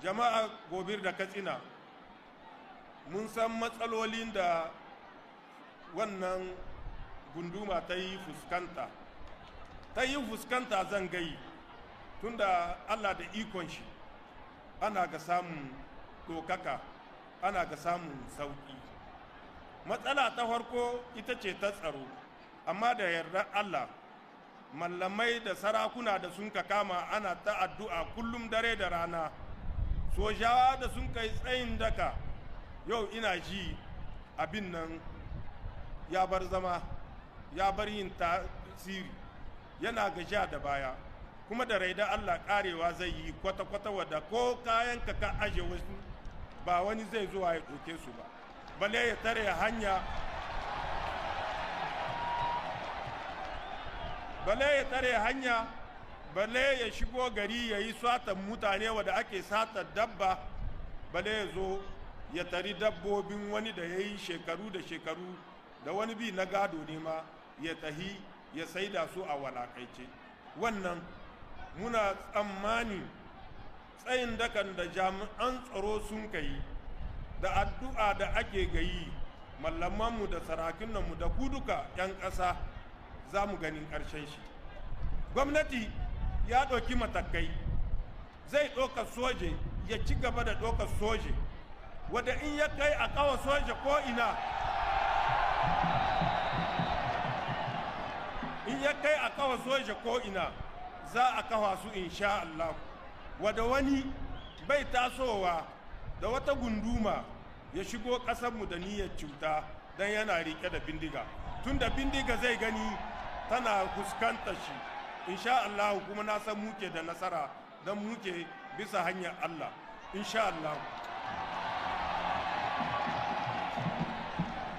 Jama'a Gobir da Katsina, mun san matsalolin da wannan gunduma ta yi fuskanta, zan gai, tunda Allah da ikon shi ana ga samun ɗaukaka, ana ga samun sauƙi. Matsala ta farko ita ce ta tsaro, amma da yardar Allah mallamai da sarakuna da sun ka kama ana ta addu'a kullum dare da rana, sojawa da sun kai tsayin daka, yau ina ji abin nan ya bar zama, ya bar yin tasiri, yana gajiya da baya, kuma da raida Allah karewa zai yi kwata-kwata, wadda ko kayan ka ka aje wasu ba wani zai zuwa ya ɗauke su ba, bale ya tare hanya, bale ya tare hanya, bale ya shigo gari ya yi satan mutane wadda ake satar dabba, bale ya zo ya tari dabbobin wani da ya yi shekaru da shekaru da wani bi na gado ne ma ya tahi ya saida su a walakaice. Wannan muna tsammani tsayin dakan da jami'an tsaro sun kai da addu'a da ake gayi mallamanmu da sarakunanmu da ku duka 'yan ƙasa za mu ganin ƙarshen shi. Gwamnati ya ɗauki matakai, zai ɗauka soje, ya ci gaba da ɗaukar soje, wadda in ya kai a kawo soje ko ina, in ya kai a kawo soje ko ina za a kawa su insha Allah, wadda wani bai tasowa da wata gunduma ya shigo ƙasarmu da niyyar cuta don yana riƙe da bindiga, tun da bindiga zai gani tana fuskantar shi insha Allah. Kuma na san muke da nasara don muke bisa hanyar Allah insha Allah.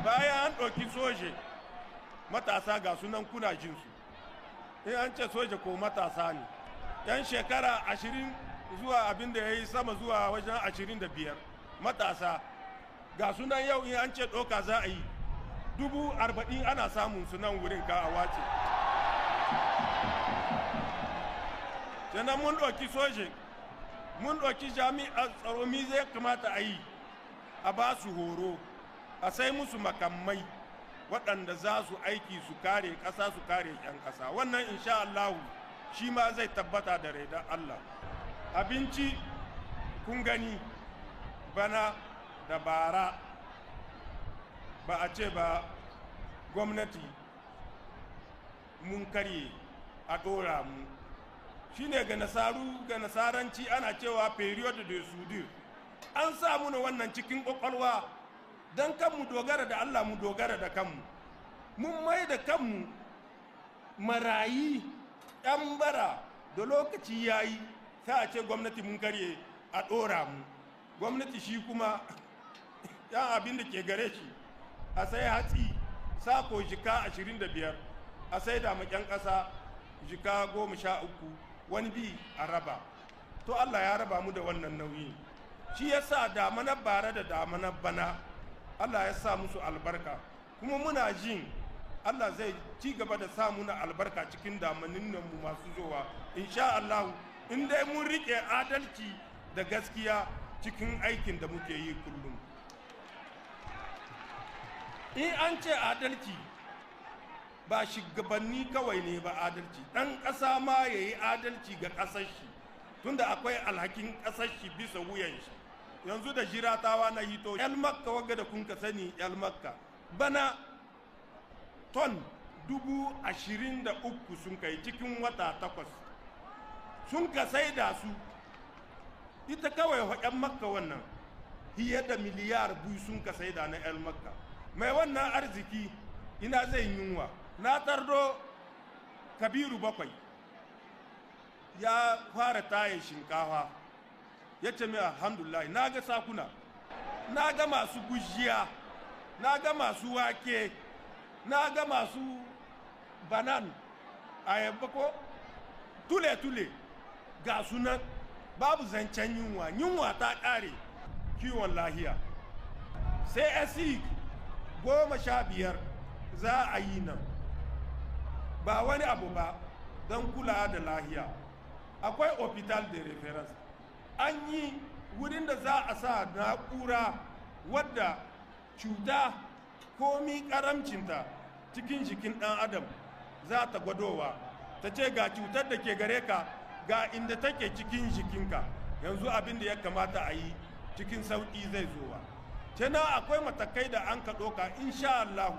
Bayan an ɗauki soje, matasa ga sunan kuna jinsu, in an ce soje ko matasa ne yan shekara 20 zuwa abin da ya yi sama zuwa wajen 25, matasa ga sunan yau in an ce ɗauka za a yi 40,000 ana samun sunan wurin ka a wace. Sannan mun ɗauki soje, mun ɗauki jami'an tsaro, mi zai kamata a yi? A ba su horo, a sai musu makamai waɗanda za su aiki su kare ƙasa, su kare 'yan ƙasa. Wannan insha Allahu shi ma zai tabbata da raidan Allah. Abinci kun gani bana da bara ba a ce ba gwamnati mun karye a ɗora mu, shine ga nasaru ga nasaranci ana cewa period de soudure. An sa muna wannan cikin ƙwaƙwalwa don kanmu dogara da Allah, mu dogara da kanmu. Mun mai da kanmu marayi 'yan bara, da lokaci ya yi sai a ce gwamnati mun karye a ɗora mu. Gwamnati shi kuma yan abin da ke gare shi a sai hatsi sako jika 25 a sai da 'yan ƙasa jika 13, wani bi a raba. To Allah ya raba mu da wannan nauyi, shi ya sa damanar bara da damanar bana Allah ya sa musu albarka, kuma muna jin Allah zai ci gaba da sa muna albarka cikin damanin nan mu masu zowa insha Allah, in dai mun rike adalci da gaskiya cikin aikin da muke yi kullum. In an ce adalci ba shugabanni kawai ne ba adalci, ɗan ƙasa ma ya yi adalci ga ƙasar shi, tunda akwai alhakin ƙasar shi bisa wuyan shi. Yanzu da jiratawa na hito yan Makka wagga da kun ka sani, yan Makka bana ton 23,000 sun kai cikin wata 8 sun ka saida su. Ita kawai yan Makka wannan hiye da miliyar 2 sun ka saida na yan Makka. Mai wannan arziki ina zai yunwa? Na tardo Kabiru 7 ya fara taye shinkafa, ya ce mai alhamdulillah, na ga sakuna, na ga masu gujiya, na ga masu wake, na ga masu banan ayaba ko tule-tule, ga sunan babu zancen yunwa, yunwa ta ƙare. Kiwon lahiya sai asik 15 za a yi nan, ba wani abu ba don kula da lahiya. Akwai hospital de reference, an yi Wurin da za a sa na'ura wadda cuta komi karamcinta cikin jikin ɗan adam za ta gwadowa, ta ce ga cutar da ke gare ka, ga inda take cikin jikinka, yanzu abin da ya kamata a yi cikin sauƙi zai zowa. Kenan akwai matakai da an ka ɗauka, insha Allahu.